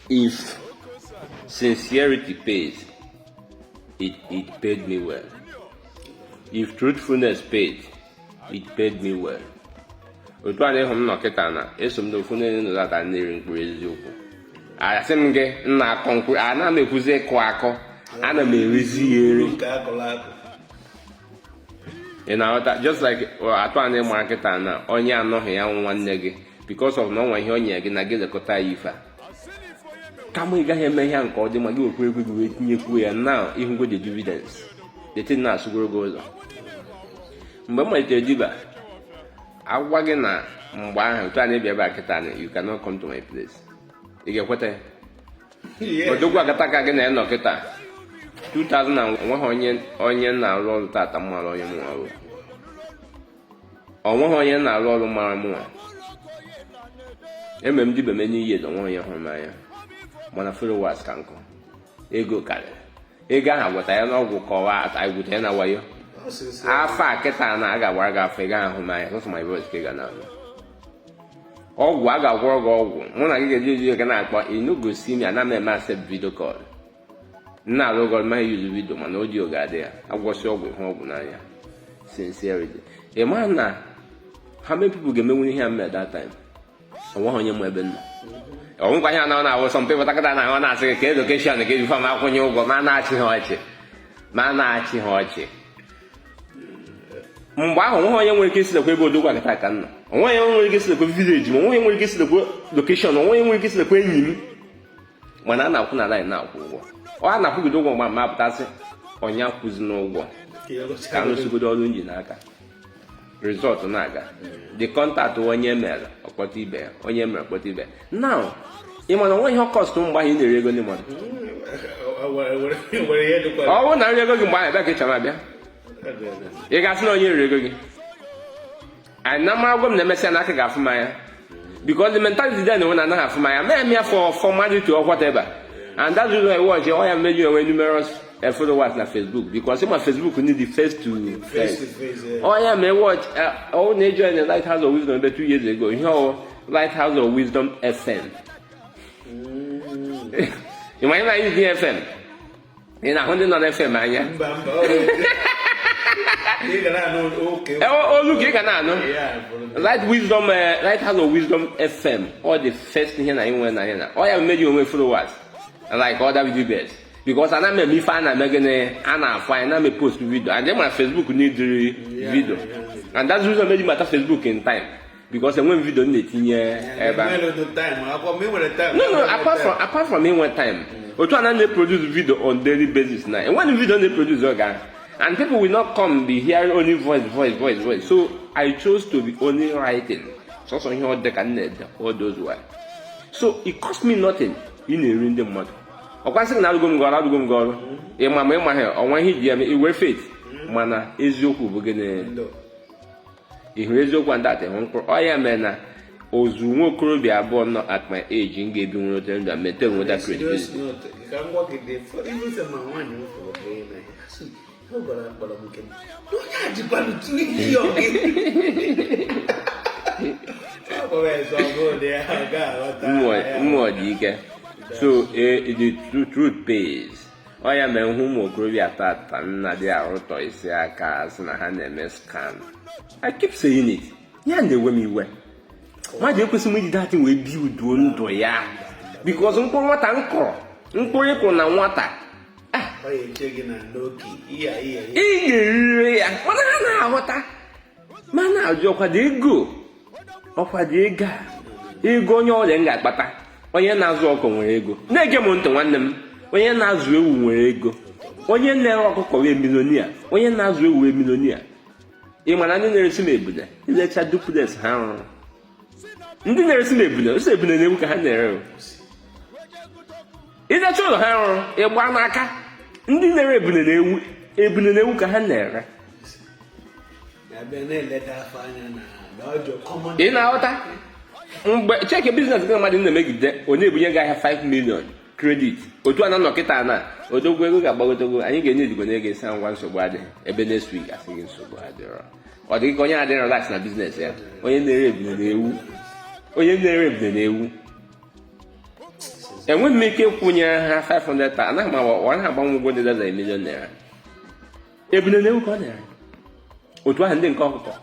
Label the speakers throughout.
Speaker 1: If sincerity pays, it paid me well. If truthfulness paid, it paid me well. Otu a na ịhụ m nọ kịta na eso m n'ofu n'ezinụlọ ata na-eri mkpụrụ eziokwu. Asị m gị, m na-akọ mkpụrụ, ana m ekwuzi ịkụ akọ, ana m erizi ya eri.
Speaker 2: Nke akụrụ akụ.
Speaker 1: Ị na-aghọta? Just like atụ a na-ịma kịta na onye anọghị ya, nwanne gị, because of na ọnwa ihe o nyere gị na gị lekọta ya ife a, kama ị gaghị eme ihe a nke ọ dị mma, gị wekwa ego gị wee tinyekwuo ya. Now ihugo the dividends, the thing na-asụgoro gị ụzọ. Mgbe m malitere diba, agwa gị na mgbe ahụ, otu a na-ebi ebe a kịta na you cannot come to my place, ị ga-ekweta ya? Odogwu akata ka gị na ya nọ kịta 2000, onweghị onye na-arụ ọrụ tata mara onye mụnwa bụ. Onweghị onye na-arụ ọrụ mara mụnwa. Eme m dibe many years, onweghị onye hụrụ m anya, mana followers ka nkụ. Ego karịrị ego ahụ, agwata ya n'ọgwụ, kọwaa agwụta ya na wayo. Afọ a kịta na a ga-agbara gị afọ, ị gaghị ahụ m anya, sọsọ my voice ka ị ga na-anụ. Ọgwụ a ga-agwọrọ gị ọgwụ, mụ na gị ga-eji eji ga na-akpọ ịnụgosi m. Ana m eme accept video call, m na-arụ gị ọrụ maghị use video, mana audio ga-adị ya. Agwọsị ọgwụ, hụ ọgwụ n'anya. Sincerity, ị ma na how many people ga-emenwu ihe a m mere that time? Onweghị onye mụ ebe m nọ. Ọ nwekwa ihe na ọ na-awụ sọ mpe pụtakịta na ọ na-asị gị ka education ka eji fam akwụnye ụgwọ, ma na-achị ha ọchị, ma na-achị ha ọchị. Mgbe ahụ, onweghị onye nwere ike isilekwa ebe odogwu akịta ka m nọ. Onweghị onye nwere ike isilekwa village m, onweghị onye nwere ike isilekwa location, onweghị onye nwere ike isilekwa enyi m, mana a na-akwụ na line, na-akwụ ụgwọ. Ọ a na-akwụgide ụgwọ mgbe ma apụtasị onye akwụzi n'ụgwọ ka arụsigodo ọrụ nji n'aka. Result na-aga, the contact, onye mere ọkpọta ibe ya, onye mere ọkpọta ibe ya. Now, ị ma na onwe ihe ọ cost mgbe ahụ ị na-eri ego ndị mmadụ?
Speaker 2: Were ihe dịkwa.
Speaker 1: Ọ bụrụ na nri ego gị mgbe ahụ ebe ka ị chọrọ abịa, ị ga-asị na onye riri ego gị anyị na mara gwa m na emesịa n'aka ga-afụ m anya, because the mentality then na anaghị afụ m anya mee m ya for formality or whatever. And that's the reason I watch ọ ya mmeju enwe numerous followers na Facebook, because ma Facebook need the face to
Speaker 2: face
Speaker 1: face.
Speaker 2: To face, yeah.
Speaker 1: Ọ ya mee watch ọ na-ejoin the Lighthouse of Wisdom ebe 2 years ago, ihe ọ Lighthouse of Wisdom FM. Ị ma ihe na use FM, ị na-ahụ ndị nọ na FM anya?
Speaker 2: Mba, mba, ọ bụ ị ga na-anụ oke.
Speaker 1: Olu ka ị ga na-anụ.
Speaker 2: Ya bụrụ
Speaker 1: Lighthouse of Wisdom FM, all the first ihe na inwe na ihe na ọ ya meji onwe followers like other videos, because ana m eme ife a na-eme gịnị, a na-afụ anyị na m post video, and ma Facebook need video, and that's the reason meji mata Facebook in time, because enwe m video m na-etinye ebe a.
Speaker 2: Nwere time akwọ ma ị nwere time.
Speaker 1: No, apart from inwe time, otu a na na-produce video on daily basis na enweghị video na-produce oge ahụ, and people will not come be hearing only voice, voice, voice, voice. So I chose to be only writing, sọsọ ihe ọ dị ka m na-ede all those while. So it cost me nothing. Ị na-eri ndị mmadụ, ọkwa sị gị na arụgo m gị ọrụ, arụgo m gị ọrụ, ịma ma ịma ha ọnwa ihe iji ya mee iwe faith, mana eziokwu bụ gịnị?
Speaker 2: Ndụ.
Speaker 1: Ị hụrụ eziokwu and that ịhụ mkpụrụ ọ ya mere na ozu nwa okorobịa abụọ nọ at my age m ga-ebi nwere ndụ a maintain nweta
Speaker 2: Serious
Speaker 1: credibility.
Speaker 2: note, ka m gwa gị, dị even sị ma nwaanyị m fụrụ bụ ihe na ya sị ọ gwara kpọrọ m nke m na onye a jikwanụ tụ ihe gị. Ọ bụ eze, ọ bụrụ na ya ọ ga-aghọta.
Speaker 1: Mmụọ dị ike. So the truth pays. Ọ ya mere hụ ụmụ okorobịa tata nna dị arụtọ isi aka sị na ha na-eme scam. I keep saying it, ya na-ewe m iwe. Mmadụ ekwesịghị m iji datin wee bi uduo ndụ ya, because mkpụrụ nwata m kụrụ, mkpụrụ ịkụrụ na nwata.
Speaker 2: Ọ ya eche gị na n'oke iya iya.
Speaker 1: Ị ga-eriri ya, mana ha na-aghọta, ma na-ajụ ọkwado ego, ọkwado ego a, ego onye ọrịa m ga-akpata. Onye na-azụ ọkụ nwere ego, na-ege m ntị, nwanne m. Onye na-azụ ewu nwere ego, onye na-ere ọkụkọ wee millionaire, onye na-azụ ewu wee millionaire. Ị ma na ndị na-eresi m ebune, ilecha duplex ha rụrụ, ndị na-eresi m ebune, ose ebune na ewu ka ha na-ere o. Ilecha ụlọ ha rụrụ, ịgba n'aka, ndị na-ere ebune na ewu, ebune na ewu ka ha na-ere.
Speaker 2: Abịa na-eleta afọ anya na ọjọọ common.
Speaker 1: Ị na-aghọta? Mgbe check business gị na mmadụ na-emegide, ọ na-ebunye gị ahịa 5 million credit, otu a na nnọ kịta na odogwu ego ga-agbagotego, anyị ga-enye ejigbo na ego esi ngwa, nsogbu adịghị. Ebe next week asị gị nsogbu adịrọ. Ọ dịghị ka onye adịrị relax na business ya, onye na-ere ebune na ewu, onye na-ere ebune na ewu. Enweghị m ike ịkwụnye ha 500,000. Anaghị m agba, ọ naghị agbanwe ụgwọ dị less than ₦1 million. Ebule na ewu ka ọ na-ere otu ahụ, ndị nke ọkụkọ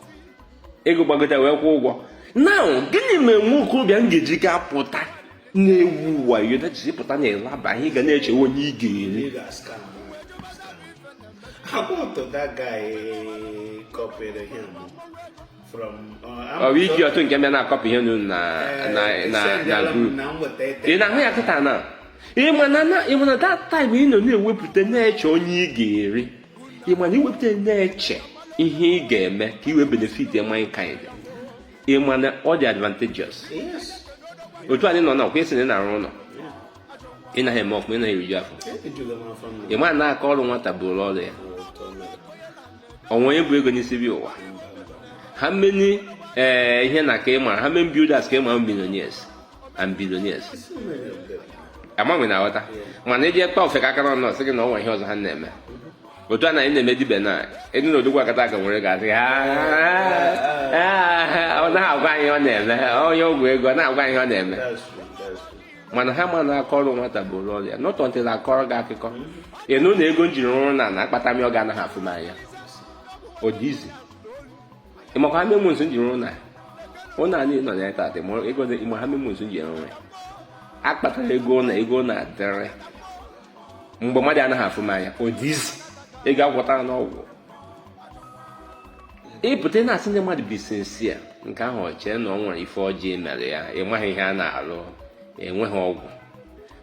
Speaker 1: ego gbagote wee kwụọ ụgwọ. Now, gịnị mere nwa okorobịa m ga-eji ga pụta na-ewu wayo dachisi pụta na ịlaba ihe ị ga na-eche onye ị ga-eri?
Speaker 2: You got scam. How about that guy copied him from?
Speaker 1: Ọ bụ iji ọtụ nke mbịa na-akọpụ ihe unu na group.
Speaker 2: Na nweta.
Speaker 1: Ị na-ahụ ya kịta na ịma na ịma na that time ị nọ na-ewepụta na-eche onye ị ga-eri, ịma na iwepụta na-eche ihe ị ga-eme ka ị wee benefit mankind, ịma na ọ dị advantageous.
Speaker 2: Yes.
Speaker 1: Otu anyị nọ na ọkwa isi na ị na-arụ ụlọ, ị naghị eme ọfụma, ị naghị eriju afọ.
Speaker 2: Ejugo m afọ m.
Speaker 1: Ị ma na aka ọrụ nwata bụrụ ọrụ ya. Onwe onye bụ ego n'isi bi ụwa. Ha many ihe na ka ị mara, how many builders ka ị mara, millionaires and billionaires?
Speaker 2: So many of them.
Speaker 1: Amaghị na aghọta, mana iji ekpe ofe ka aka n'ọnụ sị gị na ọ nwere ihe ọzọ ha na-eme. Otu a na anyị na-eme dibe na ịdị na odogwu akata aka nwere ga-asị "Ah, ah, ọ naghị agwa anyị ihe ọ na-eme, onye ọgwụ ego ọ na-agwa anyị ihe ọ na-eme."
Speaker 2: That's true. That's true.
Speaker 1: Mana ha ma na aka ọrụ nwata bụ ọrụ ya, not until akọrọ gị akụkọ ịnụ na ego m jiri rụrụ na akpata m, ọ ga-anaghị afụ m anya. Ọ dị izi ịmakwa ha memonsu m jiri rụrụ na ụlọ anyị nọ na ya taata. Ịma ego, ịma ha memonsu m jiri rụrụ ya, akpatara ego na ego na-adịrị mgbe mmadụ anaghị afụ m anya. Ọ dị izi ego agwọtara n'ọgwụ ịpụta ị na-asị ndị mmadụ bi sincere nke ahụ, ọ chee na ọ nwere ife ọjọọ mere ya. Ị maghị ihe a na-alụ, enweghị ọgwụ,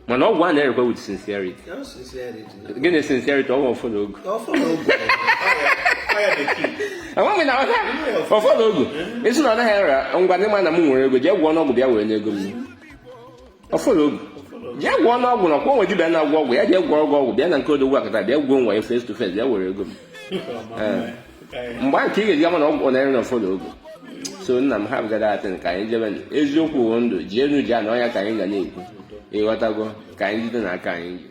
Speaker 1: mana ọgwụ a na-erekwa with sincerity.
Speaker 2: That's sincerity.
Speaker 1: Gịnị sincerity? Ọgwụ ọfọ na ogu.
Speaker 2: Ọfọ na ogu. Ọ ya the key.
Speaker 1: Enweghị na ọha ọfọ na ogu isi na ọ naghị ere ngwa. Ndị ma na m nwere ego, jee gwọọ n'ọgwụ, bịa were n'ego m. Ọfọ na ogu, jee gwọọ n'ọgwụ na ọkwa onwe dibịa na-agwọ ọgwụ ya, jee gwọọ ọgwụ ọgwụ, bịa na nke odogwu akata, bịa gwuo nwa ya face to face, bịa were ego m. Mgbe ahụ ka ị ga-eji ama na ọgwụ na-ere na ọfọ na ogu. So nna m, ha bụgara atị ka anyị jebe. Eziokwu wụ ndụ. Ji enu ji ana ọnya ka anyị ga na-ekwu. Ịghọtago? Ka anyị jide n'aka anyị ji.